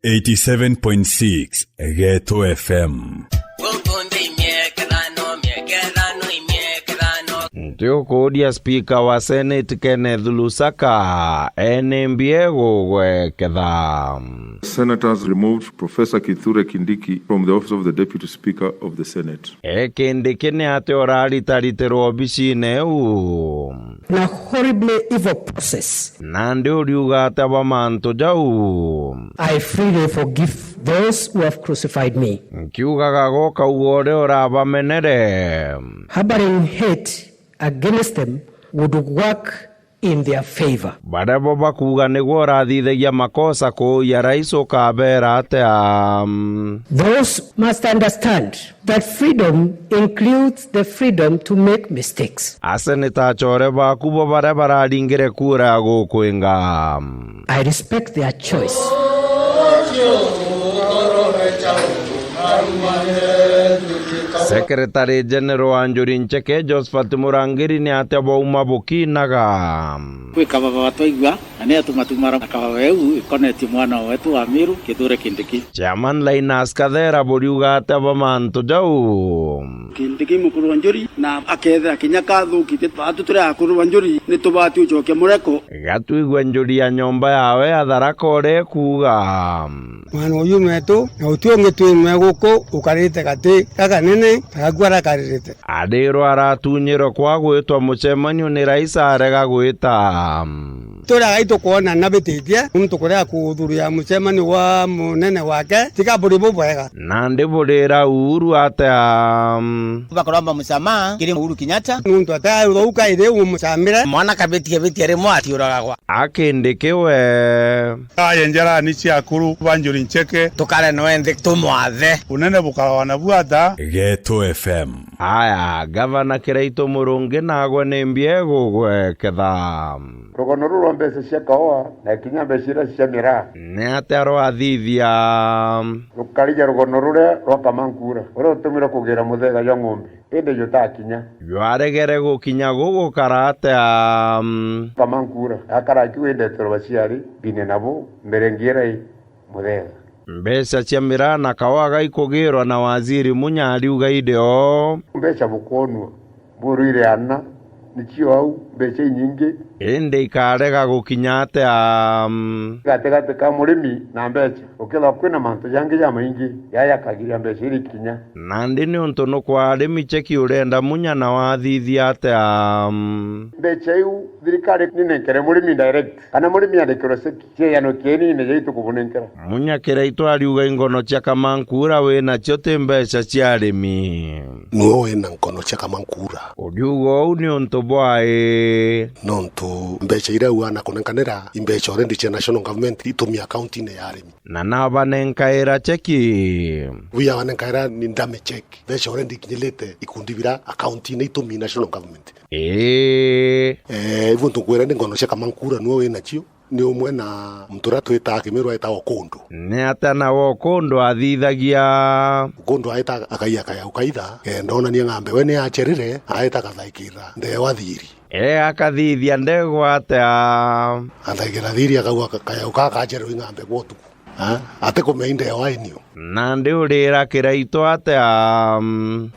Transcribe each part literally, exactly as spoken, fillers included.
eighty-seven point six Geto F M. Ntiukuuria spika wa Senate Kenneth Lusaka, ene mbie gugweketha. Senators removed Professor Kithure Kindiki from the office of the Deputy Speaker of the Senate. E Kindiki ni ati uraritariterwa obicine iu? Na horribly evil process. Nandi uriuga atia bwa mantu jau? I freely forgive those who have crucified me. Nkiugaga gokauga uria urabamenere. Harboring hate against them would work in their favor. Baria bo bakuuga nigwe urathithagia makosa kuuya rais ukabeera atia? Those must understand that freedom includes the freedom to make mistakes. Aseneta achore baku bo baria bararingire kura ya gukwinga. I respect their choice. Secretary General wa Njuri Ncheke, Josephat Murangiri, ni atia bwauma bukinaga? Kwi kababa batwaigua, na ni atumatumara na kababa eu ikonetie mwana wetu wa Miru, Kithure Kindiki. Chairman Linus Kathera, buriuga atia bwa mantu jau? Kindiki mukuru wa Njuri, na akethira kinya kathukitie, atu turi akuru ba Njuri ni tubati ucokia mureko. Gatwigua Njuri ya nyomba yawe ya Tharaka uria ikuuga. Mwana uyu mwetu, na uti ungi twi mwe guku ukarite gati gakanene ta gaku arakaririte. Arirwa aratunyirwe kwa gwitwa mucemanio ni rais arega gwita. Turi agai tukwona nabititie, nuntu kurega kuthurira mucemanio wa munene wake, tiga buri bubwega. Nandi burira Uhuru atia? Bakaromba musamaha kiri Uhuru Kenyatta. Nuntu atia uthou kairi umucambire. Mwana kabitie bitia rimwe atiuragagwa. Akindiki we. Aye njarani cia akuru ba Njuri Ncheke. Tukare nwe nthi tumwathe. Unene bukarawa na bwata. Geto F M. Aya, Gavana Kiraitu Murungi nagwe ni mbie gugweketha? Rugono ruu rwa mbeca cia kaua na kinya mbeca iria cia miraa. Ni atia rwathithia? Rukarija rugono ruria rwa Kamankura, uria utumire kugira muthega jwa ng'ombe. Indi jutakinya. Jwaregere gukinya gugukara atia? Kamankura, akara akiu indeterwa baciari, mbine nabo, mbere ngiera i muthega. Mbeca cia miraa na kawaga ikugirwa na waziri Munya ariuga inde o. Mbeca bukwonua, burwire ana, nicio au, mbeca inyingi. Indi ikarega gukinya atia? Gatigati ka murimi na mbeca, ukethirwa kwina mantu jangi jamaingi, yaya akagiria mbeca irikinya. Nandi niuntu nukwa arimi cheki urenda Munya na wathithia atia? Mbeca iu thirikari ninenkere murimi direct, kana murimi andikerwe cheki, cieyano kienine jaitu kubunenkera. Munya Kiraitu ariuga ingono cia Kamankura winacio ti mbeca cia arimi. Niwe wina nkono cia Kamankura. Uriuga uu niuntu bwai? Nontu mbeca iria uana kunenkanira i mbeca already cia national government itumia akaunti-ini ya arimi. Na nabanenkaira cheki. Wiya wanenkaira ni ndame check. Mbeca already ikinyirite ikundi bira akaunti-ini itumi national government. Ii. Eh, ibu ntukwira ni ngono cia Kamankura niwe winacio, ni umwe na muntu uria twitaa Kimiru aitagwa Kundu. Ni atia nawe Kundu athithagia? Kundu aita akaia kayau kaitha, kenda onania ng'ambe we ni acherire, aita kathaikira ndewa thiri. E akathithia ndegwa atia? Athaikira thiri akauga ka-, kayau ka kachererwe ing'ambe gwa utuku. Ha? Atikumenya inde yo ainio. Nandi urira Kiraitu atia?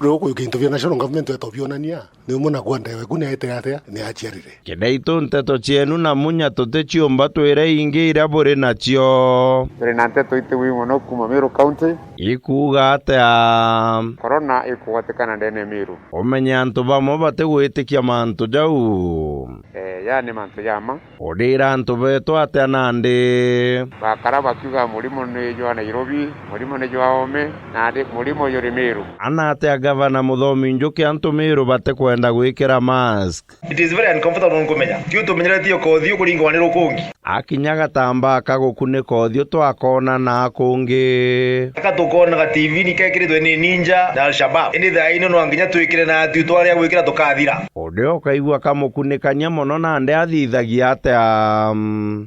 Riu kwi gintu bia national government etobionania. Ni umwe na kwa ndewe ku ni aite atia? Ni achiarire. Kiraitu nteto cienu na Munya tuticiumba twire ingi iria buri nacio. Turi na nteto itiwi mono kuma Meru County. Ikuuga atia? Corona ikugwatikana ndene Meru. Umenye antu bamwe batigwitikia mantu jau. Eh, yani mantu ja ma. Urira antu betu atia nandi? Bakara bakiuga murimo ni jwa Nairobi, murimo ni jwa Ome, nandi murimo juri Meru. Ana atia Gavana Muthomi Njuki antu Meru batikwenda gwikira mask? It is very uncomfortable nkumenya. Tiu tumenyeretie kothiu kuringwa ni rukungi. Akinya gatambaa ka gukunika uthiu twakoona na kungi. Aka tukonaga T V-ini kekiritwe ni Ninja na Al-Shabab. Indi thaa ino no nginya twikire na atu twaria gwikira tukathira. Uria ukaigua kamukunikania mono nandi athithagia atia?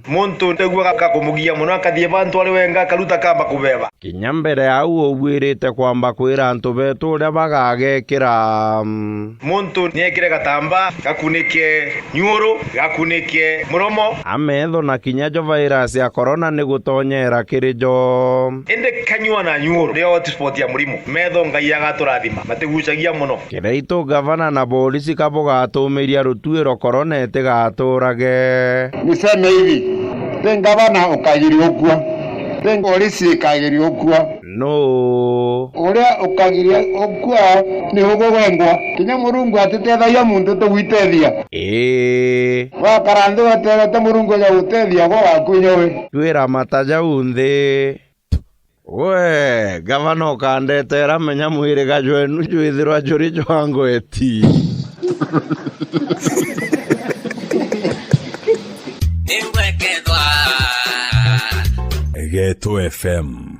Muntu ndaigua gakumugia mono akathie bantu ari wenga akaruta kamba kubeba. Kinya Mbere ya uu, ubuirite kwamba kwira antu betu uria bagagekira, mm, Muntu niekire gatamba, gakunike nyuru, gakunike muromo. Ametho na kinya jo virus ya corona ni gutonyera kiri jo. Indi kanyua na nyuru ni hotspot ya murimu. Metho Ngai agaturathima, matigucagia muno. Kiraitu gavana na borisi ka bugatumiria rutuiro corona itigaturage. Niseme hivi, ti ngavana ukagiria ukua, ti borisi ikagiria ukua. Nuu? Uria ukagiria ukua ni ugugengwa. Kinya Murungu atitethagia muntu tugwitethia. Ii. Wakara nthi weterete Murungu aja gutethia, gwe waku nyowe. Twira mata jau nthi. We, gavana ukandetera menya mwiriga jwenu jwithirwa juri jwa ngweti. Ningwekethwa. Geto F M.